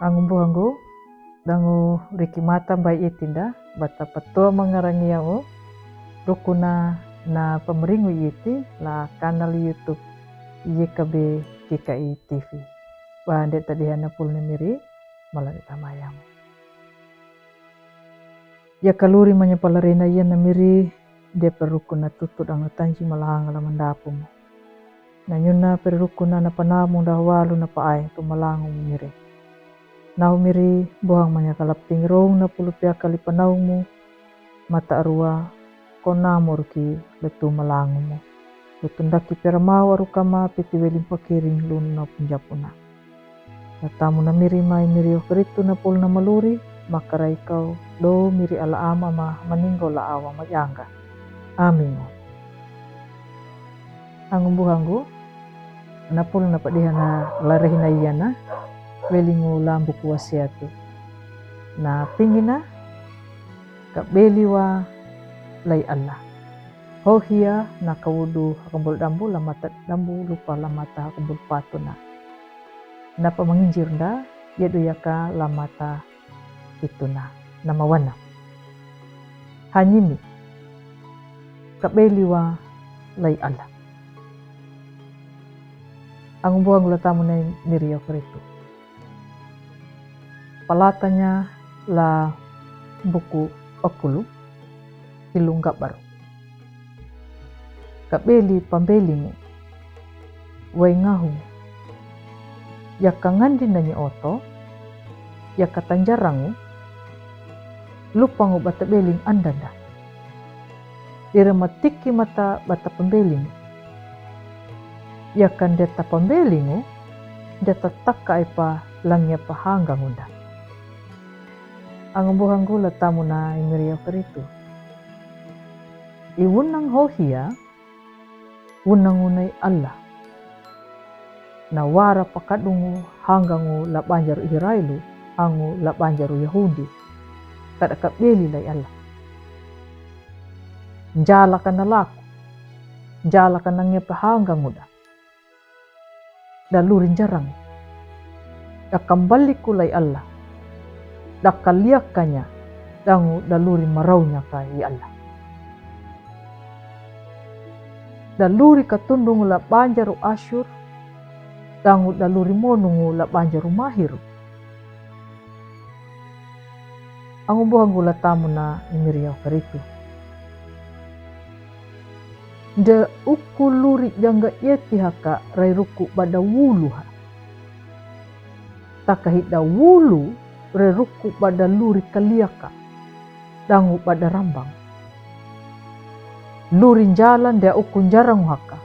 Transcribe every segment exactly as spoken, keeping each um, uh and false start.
Angumbuhangu, dangu riki mata bai itinda, bata patoa mangarangiamu, rukuna na pamaringu iti la kanal YouTube Y K B G K I T V. Ba nde tadiha na pul na miri, mala nde tamayamu. Yaka luri manya palarina iya na miri, dia perukuna tutu dangu tanji malanga la mandapumu. Na nyuna perukuna na panamu da walu na paai tu malangu miri. Nahu miri buhang manya kalap tingrong na pulu pia kali panaumu, mata arua, kona morki letu malangumu. Letu ndaki peramau arukama piti welim pakiring lun na punjapuna. Natamu na miri mai miri okritu na pul na maluri, makarai kau, do miri ala ama ma maninggo la awa majanga. Amingu. Angumbuhangu, na pul na padiha na larehina iya na, welingu lambu kuasiatu. Na pingina, ka beliwa lai Allah. Hohia na kawudu hakumbul dambu la mata dambu lupa la mata hakumbul patuna. Na pamanginjir nda, yadu yaka la mata ituna. Na mawana. Hanyimi. Ka beliwa lai Allah. Angumbuhangu la tamu na miri okritu. Palatanya la buku okulu, ilunga baru. Ka beli pambelingu, wai ngahu, yaka ngandi nanyi oto, yaka tanjarangu, lupangu bata beling andanda. Ira matiki mata bata pambelingu. Yaka ndeta pambelingu, ndeta taka ipa langia pahanga ngunda. Angumbuhangu la tamu na imiri okritu. I wunang hohia, wunang unai Allah. Na wara pakadungu hangangu la banjaru Israelu, angu la banjaru Yahudi. Kada ka beli lai Allah. Njala kana laku. Njala kana ngepa hangangu da. Da luri njarang. Da kambaliku lai Allah. Da kaliakanya. Dangu da luri maraunya kai Allah. Da luri katundungu la banjaru Asyur, dangu da luri monungu la banjaru Mahiru. Angumbuhangu la tamu na imiri okritu. Nda uku luri janga yeti haka rai ruku bada wulu ha. Taka hida wulu re ruku bada luri kaliaka, dangu bada rambang. Luri njala ndia uku njarang haka.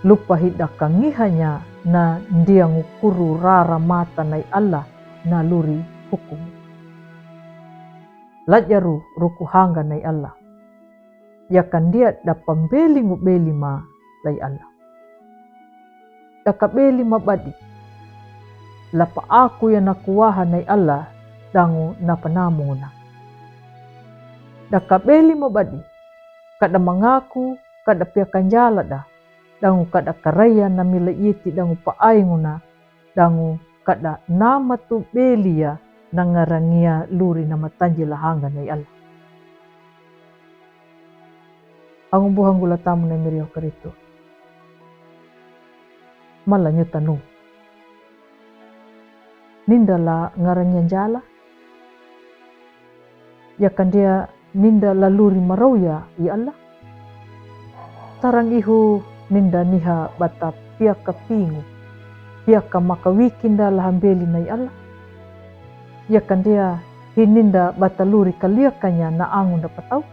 Lupa hida kangihanya na ndia ngukuru rara mata nai Allah na luri hukum. Lajaru ruku hanga nai Allah. Yaka ndia da pambeli ngu beli ma lai Allah. Da ka beli ma badi. Lapa aku ya na kuwaha nai Allah dangu na panamuna. Da ka beli ma badi. Kada mangaku, kada pia kanjala da. Dangu kada karaya na mila iti dangu pa ainguna. Dangu kada nama tu belia na ngarangia luri na matanji la hanga nai Allah. Angumbuhangu la tamu na imiri okritu. Mala nyutanu. Ninda la ngarangia njala. Yaka ndia ninda la luri marauya i Allah. Tarang ihu ninda niha bata piaka pingu. Piaka maka wikinda la hambeli nai Allah. Yaka ndia hi ninda bata luri kaliakanya na angu nda patau.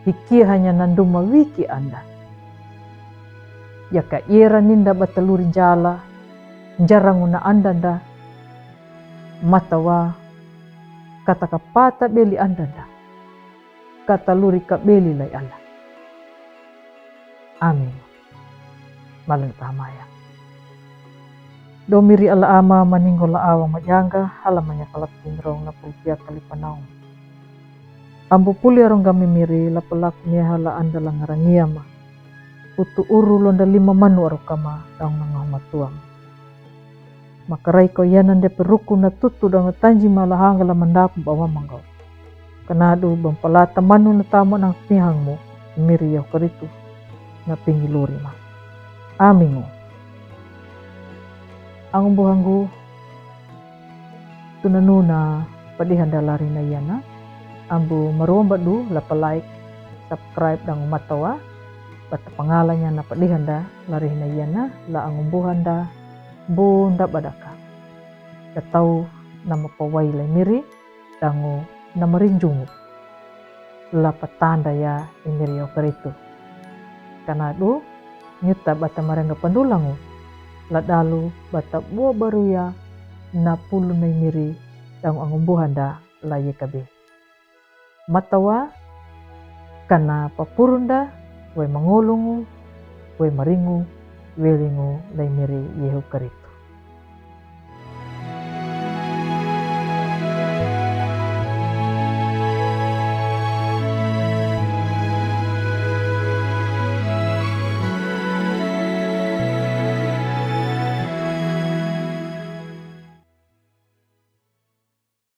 Hi kia hanya na nduma wiki anda. Yaka ira ninda bata luri njala, njarangu na andanda. Matawa, kata ka pata beli andanda. Kata luri ka beli lai Allah. Amin. Malan pamaya. Domiri ala ama maninggo la awa majanga, hala manya kalap tingrong na pulpia kali panau. Ambu puli arong kami miri la pelak mia hala anda la ngarangia ma. Utu uru londa lima manu arong kama daung nangah matuam. Makaraiko yanan depe ruku na tutu dang tanji mala hangala mandaku bawa manggau. Kanadu bampalata manu na tamu nang pihangmu miri Yehu Karistu na pingi lurima. Amingu. Angumbuhanggu, tunanu na padihanda lari na yana. Ambu maromba du lapa like, subscribe dang matawa bata pangalanya na padihanda lari na yana la angumbuhanda bunda badaka. Datau nama pawai lai miri dangu na marinjungu. La patanda ya i miri Yehu Karistu. Kanadu nyuta bata maranga pandulangu la dalu bata bua baruya na pulu na i miri dangu angumbuhanda la yekabe. Matawa kana papurunda wai mangolungu wai maringu welingu lai miri Yehu Karistu.